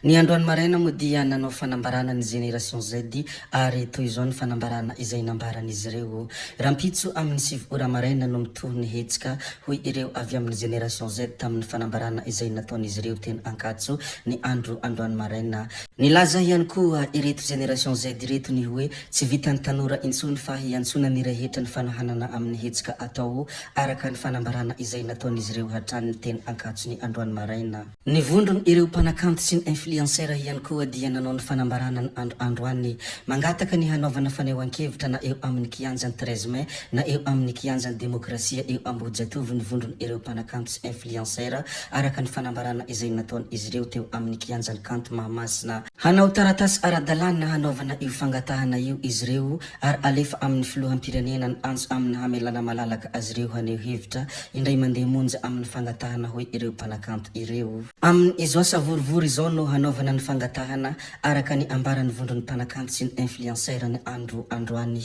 Ny androany maraina moa dia nanao fanambarana ny Génération Z ary toy izao ny fanambarana izay nambaran'izy ireo. Rahampitso amin'ny 9 ora maraina no mitohy ny hetsika, hoy ireo avy amin'ny Génération Z tamin'ny fanambarana izay nataon'izy ireo teny Ankatso ny andro androany maraina. Nilaza ihany koa ireto Génération Z ireto ny hoe tsy vitan'ny tanora intsony fa hiantsoana ny rehetra ny fanohanana amin'ny hetsika atao araka ny fanambarana izay nataon'izy ireo hatrany teny Ankatso ny androany maraina. Ny vondron' ireo mpanakanto sy ny influenceur ihany koa dia nanao ny fanambarana ny andro androany. Mangataka ny hanaovana fanehoan-kevitra na eo amin'ny kianjan'ny 13 mai na eo amin'ny kianjan'ny demokrasia eo Ambohijatovo ny vondron' ireo mpanakanto sy influenceur araka ny fanambarana izay nataon' izy ireo teo amin'ny kianjan'ny kanto Mahamasina. Hanao taratasy ara-dalàna hanaovana io fangatahana io izy ireo ary alefa amin'ny filoham-pirenena ny antso amin'ny hamelana malalaka azy ireo haneho hevitra indray mandeha monja amin'ny fangatahana hoy ireo mpanakanto ireo. Amin'izao savorovoro izao no hanaovana ny fangatahana araka ny ambaran'ny vondron'ny mpanakanto sy ny influenceur ny andro androany.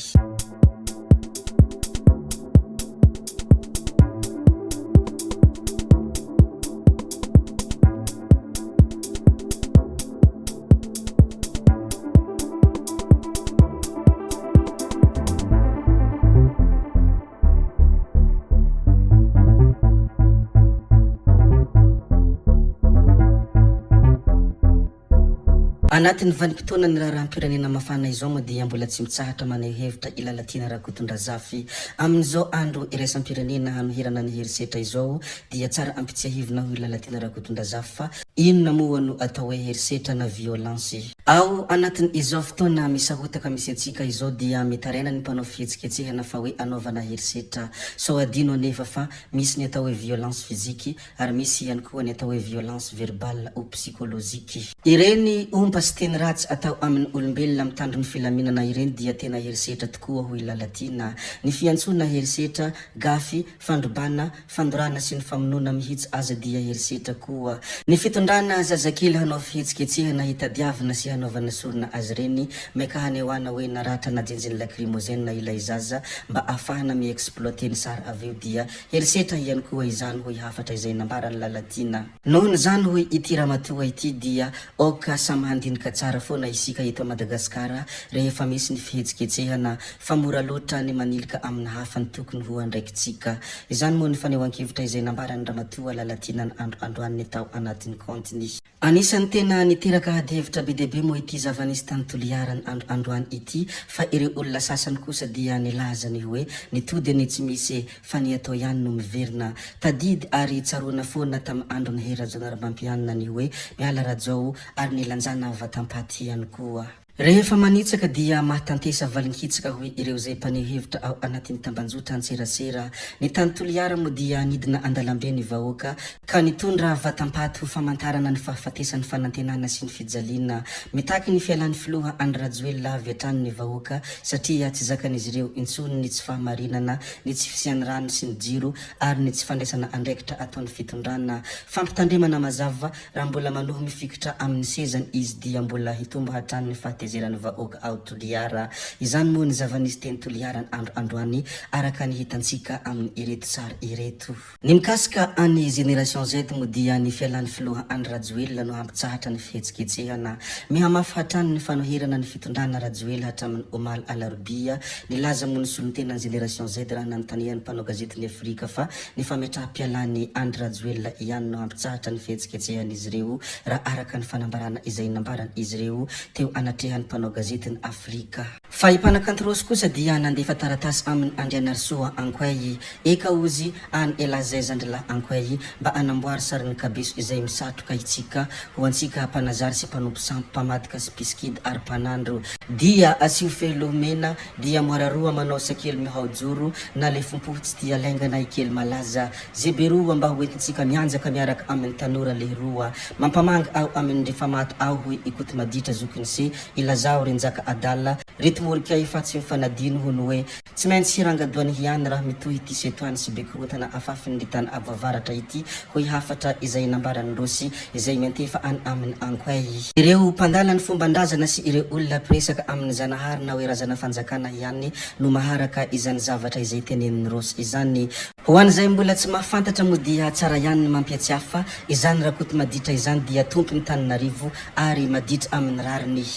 Anatin'ny vanim-potoanan'ny raharaham-pirenena mafana izao moa dia mbola tsy mitsahatra maneho hevitra i Lalatiana Rakotondrazafy. Amin'izao andro iraisam-pirenena hanoherana ny herisetra izao dia tsara ampitsiahivina hoy Lalatiana Rakotondrazafy fa Inona moa no atao hoe herisetra na violence? Ao anatin izao fotoana misahotaka misy antsika izao dia mitaraina ny mpanao fihetsiketsehana fa hoe anaovana herisetra. Sao adino anefa fa misy ny atao hoe violence physique ary misy ihany koa ny atao hoe violence verbale ou psychologique. Ireny ompa sy teny ratsy atao amin olombelona mitandro ny filaminana ireny dia tena herisetra tokoa hoy Lalatiana. Ny fiantsoana herisetra, gafy, fandrobana, Fandorana sy ny famonoana mihitsy aza dia herisetra koa. Ny fitondrana zazakely hanao fihetsiketsehana hitadiavina sy hanaovana sorona azy ireny, maika hanehoana hoe naratra na jenjin'ny lacrymogène ilay zaza mba ahafahana mi-exploiter ny sary avy eo dia herisetra ihany koa izany hoy hafatra izay nambaran'i Lalatiana. Nohon'izany hoy ity ramatoa ity dia aoka samy handinika tsara foana isika eto Madagasikara rehefa misy ny fihetsiketsehana fa mora loatra ny manilika amina hafa ny tokony ho andraikitsika. Izany moa ny fanehoan-kevitra izay nambaran'ny ramatoa Lalatiana ny andro androany tao anatin'ny kaontiny. Anisan'ny tena niteraka adihevitra be dia be moa ity zava-nisy tany Toliara ny andro androany ity fa ireo olona sasany kosa dia nilaza ny hoe ny tody anie tsy misy e! fa ny atao ihany no miverina. Tadidy ary tsaroana foana tamin'ny andron'i Hery Rajaonarimampianina ny hoe miala Rajao ary nilanjana vatam-paty ihany koa. Rehefa manitsaka dia mahatantesa valin-kitsaka hoy ireo izay mpaneho hevitra ao anatin'ny tambanjotra antserasera. Ny tany Toliara moa dia nidina an-dalambe ny vahoaka ka nitondra vatam-paty ho famantarana ny fahafatesan'ny fanantenana sy ny fijaliana. Mitaky ny fialan'ny filoha Andry Rajoelina avy hatrany ny vahoaka satria tsy zakan'izy ireo intsony ny tsy fahamarinana ny tsy fisian'ny rano sy ny jiro ary ny tsy fandraisana andraikitra ataon'ny fitondrana. Fampitandremana mazava, raha mbola manohy mifikitra amin'ny sezany izy dia mbola hitombo hatrany ny fahatezeran'ny vahoaka ao Toliara. Izany moa ny zava-nisy teny Toliara ny andro androany araka ny hitantsika amin'ireto sary ireto. Ny mikasika an'i Génération Z moa dia ny fialan'ny filoha Andry Rajoelina no hampitsahatra ny fihetsiketsehana. Mihamafy hatrany ny fanoherana ny fitondrana Rajoelina hatramin'ny omaly alarobia. Nilaza moa ny solontenan'ny Génération Z raha nanontanian'ny mpanao gazetin'ny Afrika fa ny fametraham-pialan'i Andry Rajoelina ihany no hampitsahatra ny fihetsiketsehan'izy ireo raha araka ny fanambarana izay nambaran'izy ireo teo anatrehan'ny mpanao gazetin'ny Afrika. Fa i mpanakanto Rossy kosa dia nandefa taratasy amin'i Andrianarisoa Ankoay, Eka ozy an elah zay zandrilahy Ankoay mba anamboary sarin'ny kabeso izay misatroka itsika ho antsika mpanazary sy mpanompo sampy mpamadika sy mpisikidy ary mpanandro dia asio fehiloha mena dia moara roa manao sakely mihao joro na lefompoho tsy tia lainga na i kely malaza zebe roa mba ho entintsika mianjaka miaraka amin'ny tanora lehiroa mampamangy aho amin'ny ndry famato aho hoy i Kotomaditra zokin'i se. Ilazao ry Njaka adala, ry Tomorikay fa tsy mifanadino hono hoe tsy maintsy hirangadoany ihany raha mitohy ity setoany sy be korontana afafin'ny tany avo avaratra ity, hoy hafatra izay nambaran'i Rossy izay miantefa any aminy Ankoay. Ireo mpandala ny fomban-drazana sy ireo olona mpiresaka amin'ny Zanahary na hoe razana fanjakana ihany no maharaka izany zavatra izay tenenin'i Rossy izany. Ho an'izay mbola tsy mahafantatra moa dia tsara ihany ny mampiatsiahy fa izany Rakotomaditra izany dia tompon'i Taninarivo ary maditra amin'ny rariny.